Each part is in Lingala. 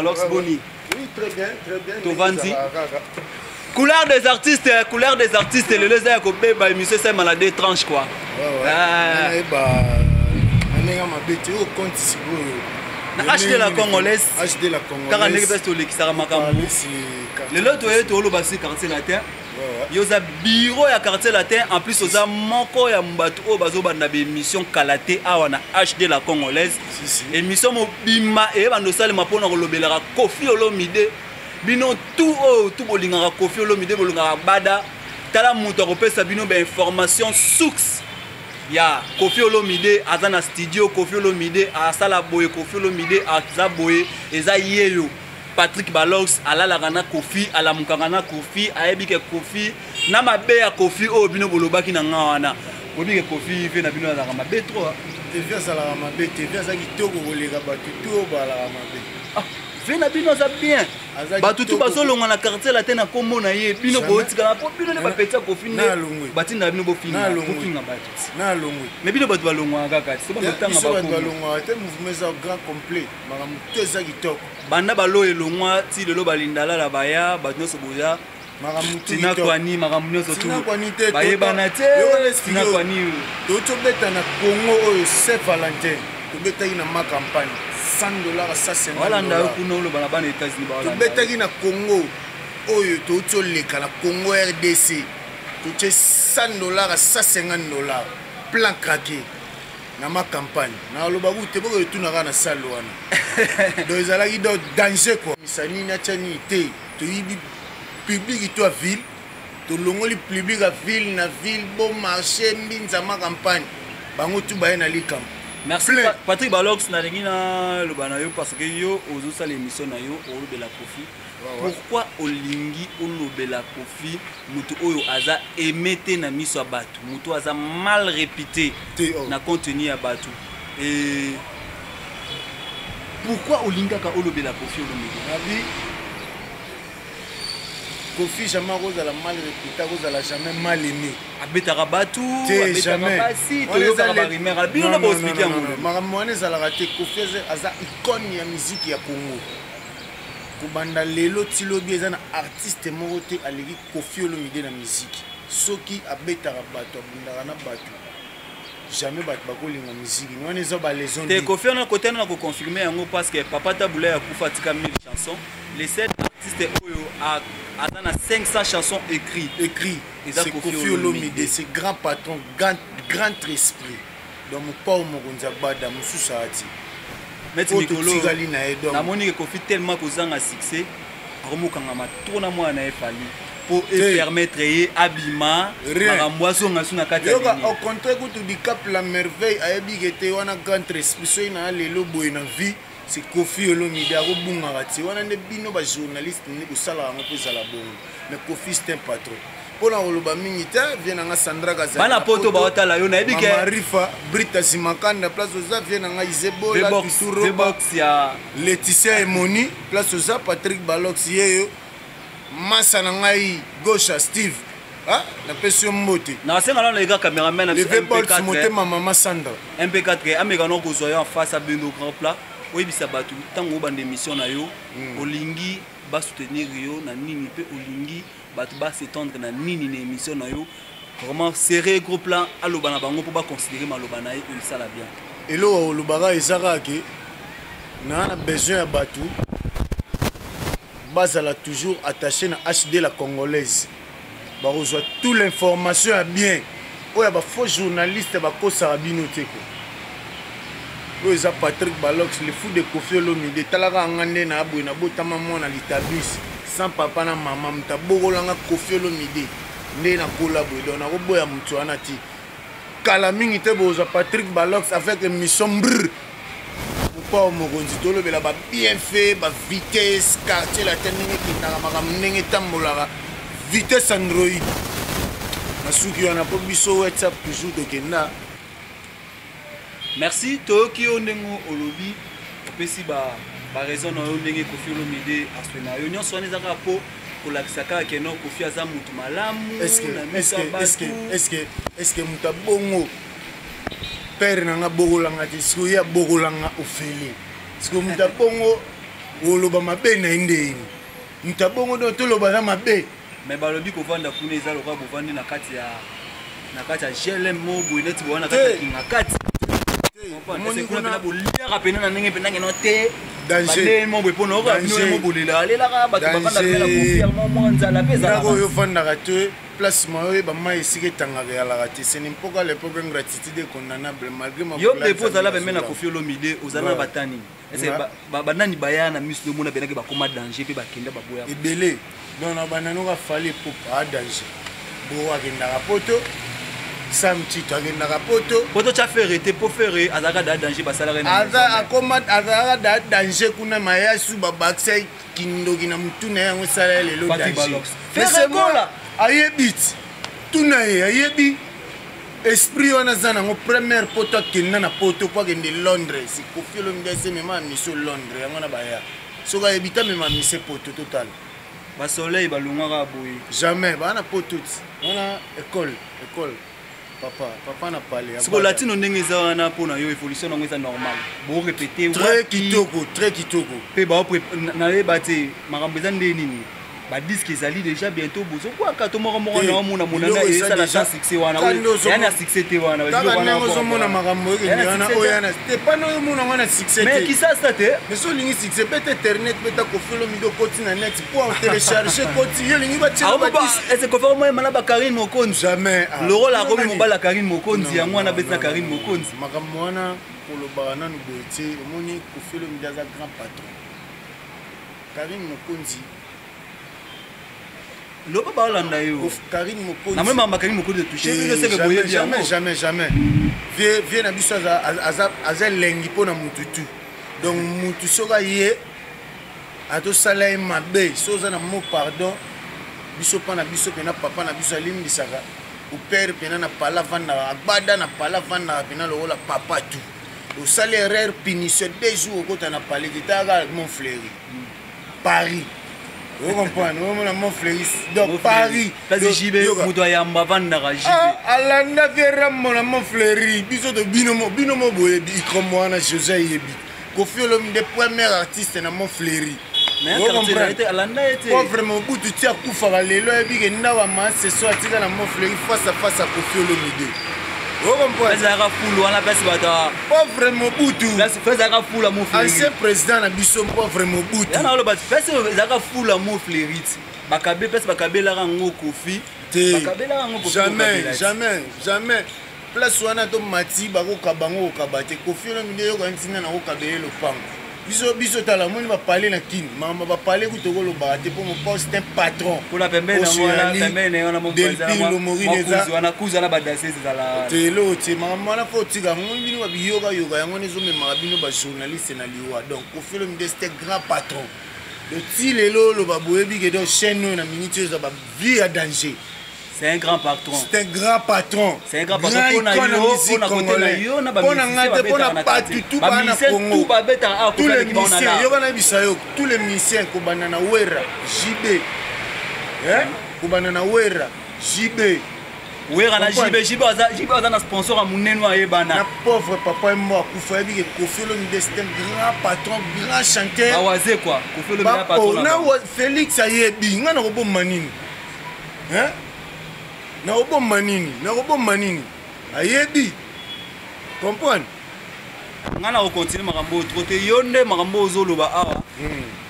Balox, boni? Oui, très bien, très bien. Tovandi. Couleur des artistes, couleur des artistes, lelo eza ya kobeba, émission esalema na deux tranches quoi. Nayeba ndenge mabe te, oyo compte sikoyo. Na HD la Congolaise. HD la Congolaise. Kaka ndenge mpe tolekisaka makambo. Lelo toye toloba si Quartier Latin. Yo oza bureau ya Quartier Latin, en plus oza moko ya bato oyo bazobanda baémission kala te awa na HD la Congolaise. Émission mobimba eyebanda osalema mpona kolobelaka Koffi Olomide. Bino tout oyo tout bolingaka Koffi Olomide, bolingaka Bada, tala moto akopesa bino bainformation source ya Koffi Olomide. Aza na studio, Koffi Olomide asala boye, Koffi Olomide aza boye, eza yeyo Patrick Balox. Alalaka na Koffi, alamukaka na Koffi, ayebi ke Koffi na mabe ya Koffi oyo bino bolobaki na nga wana. Boyebi ke Koffi ve na bino azalaka mabe trop. TV azalaka mabe, TV aza kitoko koleka bato tu oyo balaka mabe. Ah, ve na bino aza bien, bato tu bazolongwa na Quartier Latin na nkombo na ye. Bino botikala mpo bino nde bapeti ya Koffi, nde batindaka bino bofinga bato. Mais bino bato balongwaka kaka so bazotanga. Balongwaka te, mouvement eza grand complet, makambo to eza kitoko. Banda balo elongwa ti lelo, balindalala baya, bato nyonso boya tina kwani, makambo nyonso bayebana te, tina kwani. Tobeta na Congo oyo Saint Valentin, tobetaki na Ma Campagne 100 $, 150. Walanda yo kuna oloba na bana États-Unis. Tobetaki na Congo oyo touti oleka, na Congo RDC, totie 100 $, 150 $, plein craqué na Ma Campagne. Naloba kutu te, bokoyo etunaka na salle wana. Donc ezalaki donc danger quoi. Misa nini, atya nini te, toyibi public to ya ville, tolongoli public ya ville na ville, Bon Marché, Mbinza, Ma Campagne, bango tu baye na likambo. Merci Patrick Balox. Nalingi naloba na yo parce que yo ozosala émission na yo, olobela Koffi. Pourquoi olingi olobela Koffi, moto oyo aza aimé te na miso ya bato, moto aza mal réputé na contenu ya bato? Et pourquoi olingi kaka olobela Koffi Olomide? Nabi Koffi jamais akozala mal réputé, akozala jamais mal aimé. Abetaka bato, abetaka basi, toyokaka barumeur, bino na boexpliquer yango. Makambo wana ezalaka te. Koffi aza icône ya musique ya Congo. Kobanda lelo ti lobi, eza na artiste moko te aleki Koffi Olomide na musique. Soki abetaka bato, abundaka na bato, jamais bato bakolinga musique wana, eza baraison. Te, Koffi wana kote wana nakoconfirme yango parce que papa Tabu Ley akufa, atika 1000 chansons. Le seul artiste oyo aza na 500 chansons écrit écrit, c'est Koffi Olomide. C'est grand patron, grand, grand esprit. Donc mopao mokonzi abada mosusu ati. Neti mikolo namoni ke Koffi, tellement kozanga succès, akomokangama trop na mwana na ye Fally mpo epermettre ye abima, makambo azonga su na kati. Ya au contraire kutu, Dicap la Merveille ayebi ke te wana grand esprit. Soki na lelo boye na vie, c'est Koffi Olomide, akobungaka ti wana. Nde bino bajournaliste nde kosalaka yango mpo ezala bongo, mais Koffi, c'est un patron. Mpona koloba mingi te, vie na nga Sandra. Bana Poto baotala yo, nayebi ke Marifa Brita Zimakanda, place oza, vie na ngai Izebola. Box ya Laetitia Emoni, place oza, Patrick Balox yeyo, masa na ngai gauche Steve, napesi yo mbote. Nasenga nano eka cameraman na biso motema mama Sandra. MP4 ameka no kozwa yo en face, abendo grand plat, oyebisa bato ntango obanda émission na yo, olingi basoutenir yo na nini mpe olingi bato bas'attendre na nini na émission na yo. Vraiment serré, gros plan, aloba na bango mpo baconsidérer maloba na ye oyo esala bien. Eloko olobaka eza kaka ke naa na besoin ya bato bazala toujours attaché na HD la Congolaise, bakozwa toute l'information ya bien. Oyo ya bafaux journaliste bakosaka bino te ko. Oyo eza Patrick Balox, le fou de Koffi Olomide. Talaka nga nde na boye, nabotama mwana litabis sans papa na mama, moto abokolanga Koffi Olomide, nde nakola boye. Donc nakoboya moto wana ti kala mingi te. Bozwa Patrick Balox avec émission mbr mopao mokonzi, tolobela babienfait, bavitesse, Quartier Latin ndenge ekendaka, makambo ndenge etambolaka, vitesse android. Na suki wana mpo biso WhatsApp toujours tokenda. Merci, toyoki yo ndenge olobi, opesi baraison na yo ndenge Koffi Olomide aswe na yo nyonso wana. Eza kaka mpo kolakisa kaka ke non, Koffi aza motu malamu na miso ya bato. Est-ce moto abongo père na nga bokolanga te? Sikoyo ye abokolanga ofele, sikoyo moto abongo. Oloba mabe na ye nde yini moto abongo donc toloba na mabe. Mais balobi kovanda kuna eza lokola bovandi na kati ya GLM mo boye, neti bowana na kati ya kinga kati kuna mpena, boliaka pena na ndenge mpena ngeno te. Danger. Mo boye mpona oka bino mo bolela alelaka bato bavanda pena na kofier mo mwa nzala mpe. Ndako oyo ofandaka te, place ma oyeba mai esika etangaka eyalaka te. Ce n'est pas qu'à l'époque, ingratitude est condamnable malgré ma Yo mpe ozala pembe na Kofi Olomide, ozala na batani ese banani baya na miso omona penaki bakoma danger mpe bakenda baboya? Ebele. Donc na bananoka Fally Ipupa a danger bo akendaka poto, Sam Tito akendaka poto. Poto tya Ferre te, mpo Ferre azalaka da danger basalaka. Akoma azalaka da danger kuna, mayasu babakisa kindoki na mutu na ye, yango esala ye lelo danger. Ferre Gola. Ayebi ti tuna ye, ayebi esprit wana aza nango. Première poto akenda na poto po akende Londres, Kofi Olomide ase mema ya mission Londres, yango na baya. Soki ayebi te, amema mise poto totala. Basoleil balongwaka boye. Jamais, baa na poto ti wana école, école papa, papa na pale. Siko latino ndenge eza wana, mpo na yo évolution nango eza normal, borépété? Très kitoko, très kitoko. Mpe nayeba te makambo eza nde nini, badisques ezali déjà bientôt, bozobwaka to moko moko na omona monana ezala sans succès wana, eya na succès te wana. Kaka ndenge ozomona makambo ekende wana, oyo wana te, pana oyo omona ngo na succès. Mais Kisasa te. Mais so olingi succès, beta internet, beta Kofi Olomide, okoti na net po télécharge, koti yo olingi batiela. Kofi omoyema na bakarine Mokonzi. Jamais. Lokola akomi mobali ya Karine Mokonzi, yango wana beti na Karine Mokonzi. Makambo wana kolobaka nanu boye te. Omoni, Kofi Olomide aza grand patron, Karine Mokonzi Loba, baolanda yo. Karine Mokonzi. Namoni makambo Karine Mokonzi etouche bino, seke boyebi yango. Jamais, jamais, jamais. Vie na biso aza elengi mpo na mutu tu. Donc mutu soki aye atosala ye mabe, so oza na mot pardon, biso mpa na biso mpena papa na biso alimbisaka. Opere mpena na pala avandaka, agbada na pala avandaka mpena lokola papa tu. Osali erreur, punition 2 jours, okota na palais te. Taka Montfleury, Paris, ocomprendre, omona Montfleury, donc Paris. Place JB, moto ayamba avandaka JB. Alanda vie Rambo na Montfleury. Biso to bino mo boyebi ikrombo wana, José ayebi. Kofi Olomide, premier artiste na Montfleury. Pauvre Mobutu ti akufaka lelo, ayebi ke ndako ya maseso atika na Montfleury face à face ya Kofi Olomide. Ezalaka fulu wana, place bato. Pauvre Mobutu. Ezalaka fulu ya Montfleury. Ancien président na biso, pauvre Mobutu. Yana oloba place ezalaka fulu ya Montfleury ti bakabe, place bakabelaka yango Kofi. Bakabelaka yango. Jamais, jamais, jamais. Place wana to mati bakokaba yango, kokaba te. Kofi Olomide, yoka ntina na kokaba ye lopango. Biso tala, omoni bapale na Kini, makambo bapale kutu tokolobaka te, mpo mopao c'est un patron. Kuna pembeni wana kuza na badanseuse ezala. Te, eloko te. Makambo wana fo otika yango. Bino babiyokayoka yango wana ezomemaka bino bajournaliste na liwa. Donc Kofi Olomide, c'était grand patron. Donc ti lelo oloba boyebi ke donc chaîne oyo na minute oyo eza bavie ya danger. C'est un grand patron. C'est un grand patron. C'est un grand patron. Mpona yo, mpona kote na yo, na mpona nga te, mpona bato tu baa na Congo, tous les musiciens. Yoka, nayebisa yo, tous les musiciens, kobanda na Wera, JB, kobanda na Wera, JB. Wera na JB, JB aza na sponsor ya monene ayebana. Na pauvre papa ye mo akufa, ayebi ke Kofi Olomide c'est un grand patron, grand chanteur. Awaze quoi, Kofi Olomide patron. Na Félix ayebi nga na kobomba nini, nakobomba nini, nakobomba nini, ayebi comprendre. Nga na kocontinue makambo oyo trop te. Yo nde makambo oyo ozoloba awa,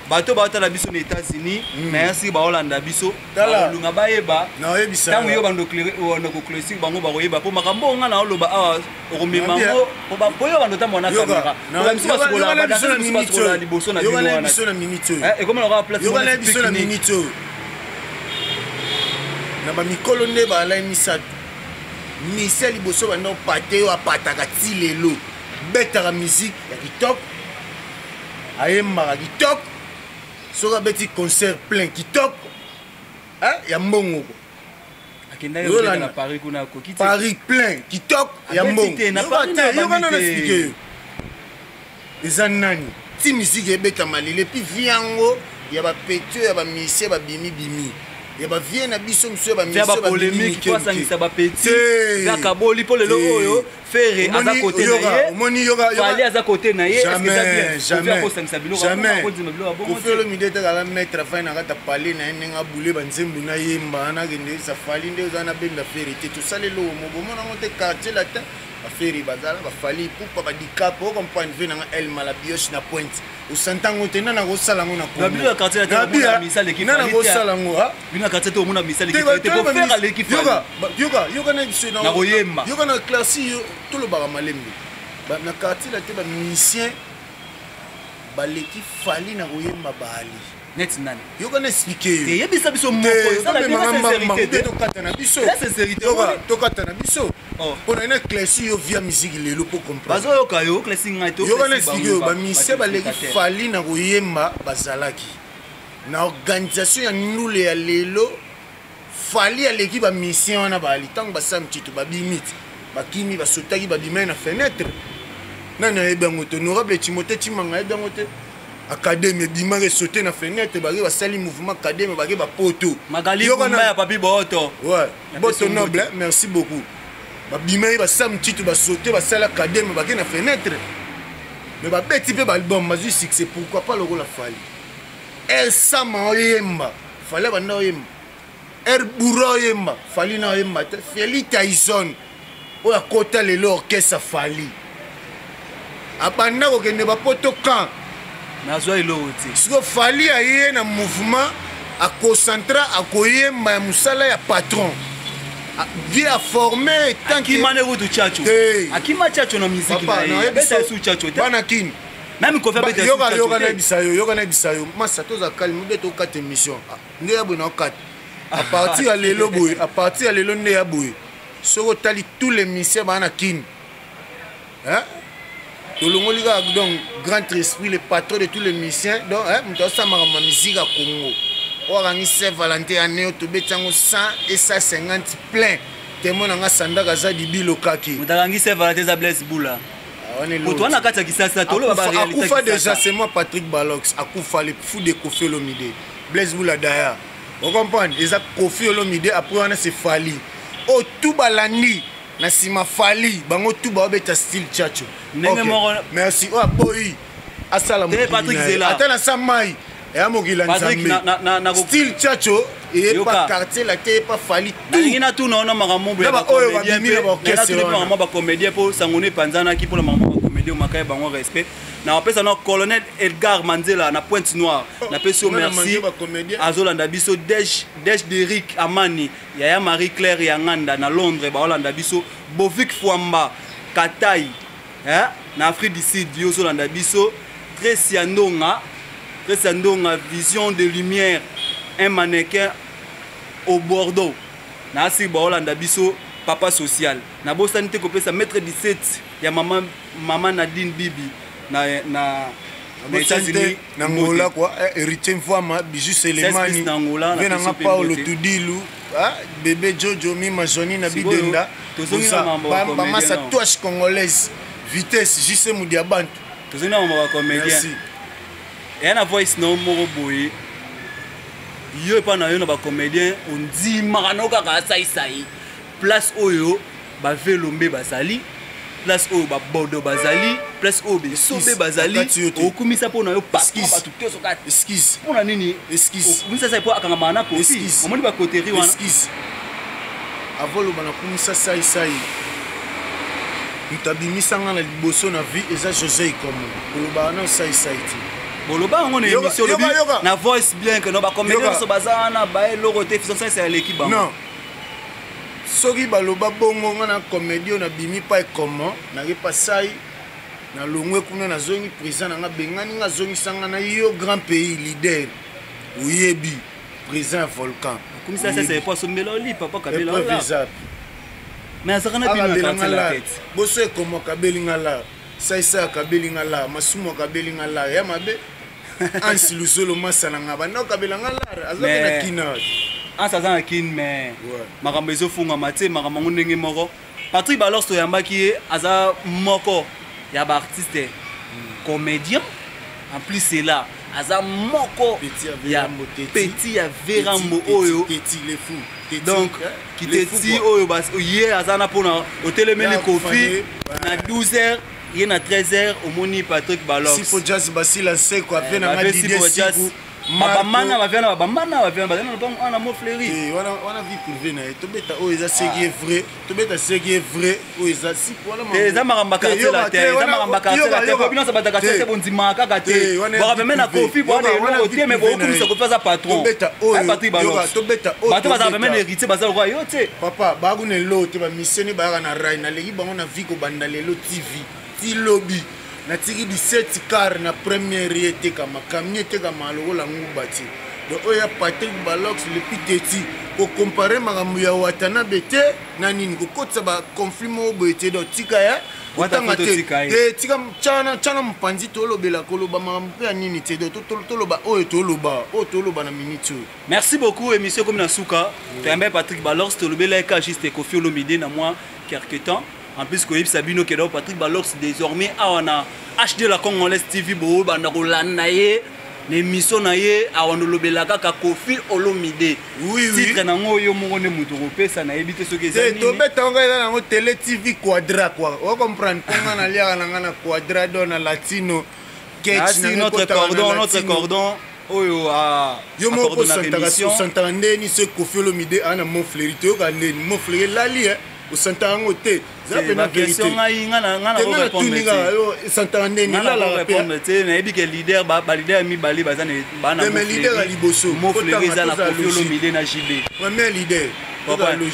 bato baotala biso na États-Unis, na yasi baolanda biso, balunga bayeba. Ntango yo bando koclosure bango, bakoyeba mpo makambo oyo nga na oloba awa okomema yango po yo bando tambola na kamera. Biso basukola liboso na bino wana, ekoma lokola place. Yokana biso na minute oyo, na bamikolo nde balai misato misia liboso banda opate oyo apataka ti lelo, betaka musique ya kitoko, ayembaka kitoko, soki abeti concert plein kitoko ya mbongo. Akendaki na Paris kuna, akoki te. Paris plein kitoko ya mbongo. Yokana na explique yo eza nani ti musique ebetama lelo. Et puis vi yango ya bapetits oyo ya bamusicien babimibimi. Ya bavieux na biso mosusu ya Faire bamisio. Bapolémique po asangisa bapetits kaka boli, mpo lelo oyo Ferre aza kote na ye, Omoni, yoka. Fally aza kote na ye. Est-ce que eza bien? Kofi Jamais. akosangisa biloko, Jamais. akodima biloko ya bongo Kofi te. Olomide etakala maître afai na kati ya pale na ye, ndenge abule banzembo nayemba, nakende safali nde oza nabenda Ferre te. Tosala eloko moko, omona yango te. Quartier Latin, baFerre bazala, baFally Ipupa, badikapo, ocomprendre ve nanga El Malabioche na Pointe, osanta yango te. Nana kosala yango na Na bino ya Quartier Latin, omona misala eleki nana Fally te. Kosala yango, ah? Bino na quartier te, omona misala eleki Fally te, po Ferre aleki Fally. Yoka, yoka, yoka na biso. Na koyemba. Yoka, na classe yo tolobaka malembe. Na Quartier Latin, bamusicien baleki Fally na koyemba baali. Neti nani? Yoka, na expliquer yo. Eyebisa biso moko, ezala bien sincérité te. Tokata na biso. La sincérité, Yoka, omoni. tokata na biso Oh. mpo na classe yo via musique lelo mpo comprendre. Bazoyoka yo, klasi ngai te. Yoka, na expliquer yo, bamusicien baleki Fally na koyemba bazalaki na organisation ya ndule ya lelo. Fally aleki bamusicien wana baali. Ntango basala mtito, babimi te, bakimi, basotaki, babimai na fenêtre. Nani ayebi yango te? Honorable Timothée Timanga ayebi yango te. Académie ebimaki, esote na fenêtre, bake basali mouvement académie, bake bapoto. Magali Bumba ya Papi Boto. Ouais, Napesi boto noble, hein, merci beaucoup. Babimaki, basala mtitu, basote, basala académie, bake na fenêtre, mais babeti mpe baalbum, bazwi succès. Pourquoi pas lokola Fally Elsama oyemba, Fally abanda oyemba, R Boura oyemba, Fally na oyemba te. Feli Tyson oyo akota lelo orchestre, Fally abanda kokende bapoto camp. Nazwa eloko te. Siko Fally aye na mouvement, akocentra, akoyemba ya mosala ya patron, vie aforme. Akima ne kutu Tchatcho. Te. Akima Tchatcho na miziki na ye, abeta esu Tchatcho te. Bana Kini. Même Kofi abeta esu Yoka, yoka. Tchatcho te. Nayebisa yo, yoka, nayebisa yo, masa, toza calme mpe tokata émission. Ah, nde ya boye na okata à partir ya lelo boye, à partir ya lelo nde ya boye. Soki otali tous les musiciens baa na Kini, hein? Tolongoli kaka donc grand esprit, le patron de tous les musiciens, donc hein, moto asala makambo ya musique ya Congo oyo akangi Saint Valentin ya neo, tobeti yango 100 et 150 plein. Témoin nanga Sandaka aza dibilo kaki. Moto akangi Saint Valentin eza Blaise Bula. Ah, wana eloko. Moto wana kati ya Kisasa, toloba baréalité. Akufa déjà, c'est moi Patrick Balox. Akufa, le fou de Kofi Olomide, Blaise Bula daya, ocomprendre, eza Kofi Olomide. Après wana c'est Fally oyo tu balandi na nsima. Fally, bango tu baobeta style Tchatcho. Ndenge Ok. moko- Merci. Oyo aboyi asala Te, mokili Patrick na ye. Zela. Ata na sa mai eya mokili ya Patrick, Nzambe. Style Tchatcho eyepa Yoka. Quartier Latin, eyepa Fally. Nalingi natuna wana makambo Na ba oyo babimi na baorchestre wana. Makambo bacomédien, mpo sango no epanzanaki mpona makambo bacomédien, omaka bango respect. Na bapesa na colonel Edgar Manzela na Pointe Noire, napesi yo Nga na merci. manje bacomédien. Azolanda biso Dej Dej Derik Amani, yaya Marie Claire ya Nganda na Londres, baolanda biso. Bovik Fwamba Katai, hein? Na Afrique du Sud, yo ozolanda biso. Tresia Ndonga, Tresia Ndonga, vision de lumière, un mannequin au Bordeaux na asi, baolanda biso. Papa social, nabosani te kopesa maître 17 ya mama, mama Nadine Bibi na États-Unis. Na Angola quoi, eh, héritier Mfwama, Bijou Selemani. 16 na Angola, ve na nanga biso mpe Paulo mbote. Tudilu, ah, bébé Jojo Mima Joni na Sikoyo, Bidenda. tozongi na mambo ya bamasa comédien, non? touche congolaise, vitesse JC Mudiabantu. Tozongi na mambo ya comédien. Merci. Eya na voice na yo moko boye, yo epa na yo na bacomédien, ondimaka no kaka asaisai place oyo bavelombe bazali, place oyo babodo bazali, place oyo besobe Excuse, bazali. nakati yo te. Okumisa mpo na yo patron. Excuse. Bato te soka. Excuse. Mpo na nini Excuse. okumisa sai mpo akangamaka na Kofi? Excuse. Omoni bakoteri wana. Excuse, avoloba nakumisa Saisai, moto abimisanga na liboso na vie eza José Ikomo. Kolobaka na Saisai te. Boloba yango na Yoka, émission, olobi yoka, yoka. na voice bien que no bacomédien Yoka. nyonso baza wana baeloko te, Fiston Saisai aleki bango. Non, soki baloba bongo, nga na comédie oyo nabimi pa Ekomo, nake pa Sai, nalongwe kuna, nazongi président na nga, bengani nga, azongisanga na yo grand pays leader, oyebi président ya Volcan. Kumisa Saisai po asombela oli papa Kabela. Épreuve Ola eza. Mais azalaka na bino na Akabelinga quartier la la tête. Boso Ekomo akabelinga la, Saisai akabelinga la, Masumu akabelinga la, ya mabe Ansi Lusolo masala nga banda okabelanga lar azalaki na kina. Anse aza na Kine, mais Ouais. makambo ezofungama te, makambo yango ndenge moko. Patrick Balors, toyambaki ye, aza moko ya baartiste comédien, en plus c'est là Aza moko ya petit ya Verambo oyo. Donc kiteti oyo ye aza na mpona otelemeli Kofi na 12 heures, ye na 13 heures omoni Patrick Balox. Sifo Jazz Basila Seko ape na nga Didier Siku. Bamana baviana, bamana baviana bazali na lopango wana Mont Fleury. Wana vie privée na ye. Tobeta oyo eza ce qui est vrai, tobeta ce qui est vrai oyo eza si wana. Eza makambo ya quartier latin, eza makambo ya quartier latin po bino nyonso bato quartier te, bondimaka kaka te. Baka pembe na Kofi po wana eloko te, mais bokumisa Kofi aza patron. Tobeta oyo, Patrick Balox, tobeta oyo. Bato bazala pembe na héritier baza lokola yo te. Papa, bakuna eloko te, bamiseni bayaka na rai. Naleki bango na vie kobanda lelo TV ti lobi. Natiki 17 car na première ye etekama, camion etekama lokola nguba ti. Donc oyo ya Patrick Balox lepi teti kocomparer makambo ya Watanabe te na nini, kokotisa baconflit moko boye te. Donc tika ya kotanga te, te tika tiana mopanzi. Tolobela koloba makambo mpe ya nini te. Donc toloba oyo, toloba oyo, toloba na minute oyo. Merci beaucoup. Émission komi na suka. Toyambe Patrick Balox, tolobelaka juste Kofi Olomide na mwa quelque temps. En plus koyebisa bino ke donc Patrick Balox désormais awa na HD la Congolaise TV, boobanda kolanda ye na émission na ye awa, nolobela kaka Kofi Olomide. Oui. Titre nango oyo moko nde moto kopesa, nayebi te soki eza Te nini. Tobeta ngo eza nango télé TV quadra quoi, ocomprendre? Mpo nga naliaka na nga na quadra do na latino. Asi notre cordon, notre cordon oyo. Yo moko osantaka ndeni so Kofi Olomide aa na Mont Fleury, toyoka ndeni Mont Fleury elali osantaka yango te. Eza mpe na vérité. Ngai natuni kaka, esantaka ndeni elalaka mpe te. Nayebi ke leader, baleader ya mibale baza na leader ya liboso. Mont Fleury eza na Kofi Olomide na JB. Premier leader.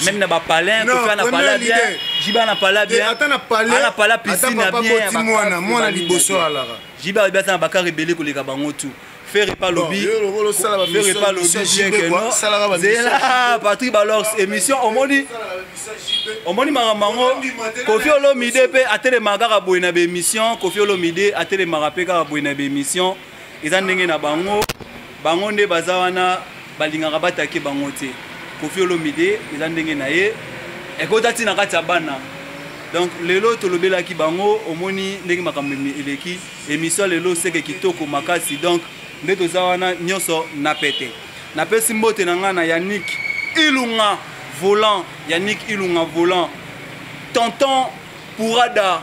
Même na bapalin, Kofi na pala bien, JB na pala bien. Ata na palais. Na pala piscine na bien. Mwana mwana liboso alaka. JB alobi aza na bakar ebele koleka bango tu. Ferre pas lobi, Ferre pas lobi bien que non. Zela Patrick Balox, émission omoni, omoni makambo yango. Kofi Olomide mpe atelemaka kaka boye na baémission. Kofi Olomide atelemaka mpe kaka boye na baémission. Eza ndenge na bango, bango nde baza wana, balingaka batake bango te. Kofi Olomide eza ndenge na ye, ekota ntina kati ya bana. Donc lelo tolobelaki bango, omoni ndenge makambo eleki. Émission lelo seke kitoko makasi. Donc nde toza wana nyonso na pete. Napesi mbote na ngai na Yannick Ilunga volant, Yannick Ilunga volant, tonton Pourada,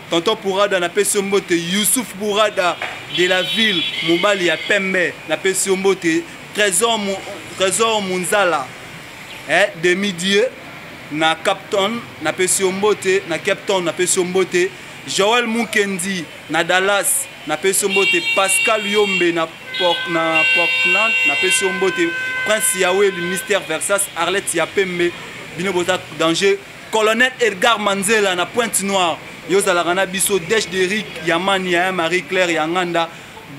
tonton Pourada, napesi yo mbote. Youssouf Pourada de la ville, mobali ya pembe, napesi yo mbote. Trésor, Trésor Munzala, demi dieu na Capton, napesi yo mbote. Na Cape Town, napesi yo mbote. Joel Mukendi na Dallas, napesi yo mbote. Pascal Yombe na Portland, napesi yo mbote. Prince Yaweli, Mister Versas, Arlette ya pembe, bino boza danger. Colonel Edgar Manzela na Pointe Noire, yo ozalaka na biso. Dej Derik Yamani ya Marie Claire ya Nganda,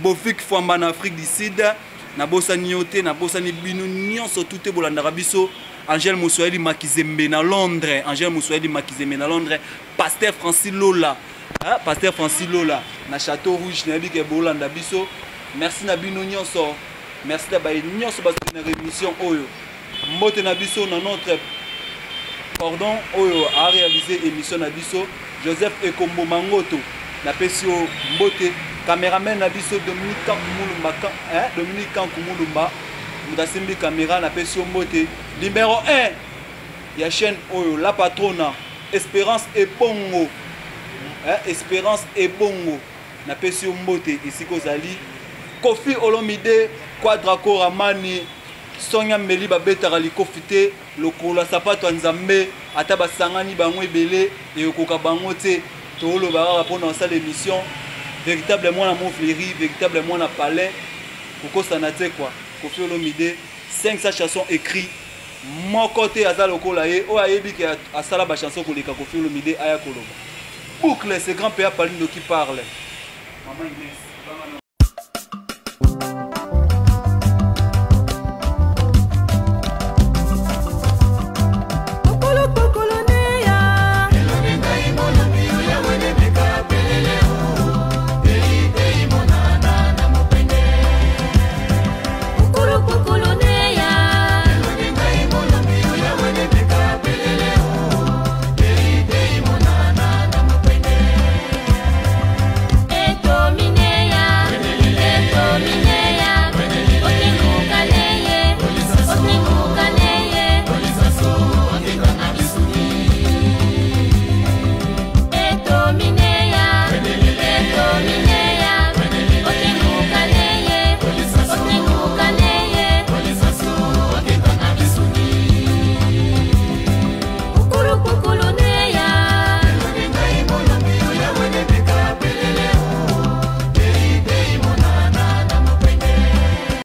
Bofik Fwamba na Afrique du Sud, nabosani yo te, nabosani bino nyonso tu te bolandaka biso. Angèle Moswahili Makizembe na Londres, Angèle Moswahili Makizembe na Londres, Pasteur Francis Lola, hein? Pasteur Francis Lola na Château Rouge, nayebi ke bolanda biso. Merci na bino nyonso, merci na baye nyonso bazali na émission oyo. Mbote na biso na notre cordon oyo a réalisé émission na biso, Joseph Ekombo Mangoto, napesi yo mbote. Cameraman na biso Dominique Kankumulumba, hein? Dominique Kankumulumba moto asimbi caméra, napesi yo mbote. Numéro 1 ya chaîne oyo, la patrona Espérance Ebongo, hein? Espérance Ebongo, napesi yo mbote esika ozali. Kofi Olomide, Quadra Koramani, Sonya Mbeli, babetaka likofi te lokolo ya sapato ya Nzambe. Ata basangani bango ebele, ekokoka bango te. Toloba kaka mpona kosala émission. Véritable mwana Mont Fleury, véritable mwana palais, kokosana te quoi. Kofi Olomide, 500 chansons écrit, moko te aza lokola ye. Oyo ayebi ke asala bachanson koleka Kofi Olomide, aya koloba. Boucle, c'est grand paya Palindo qui parle. Mama Inès.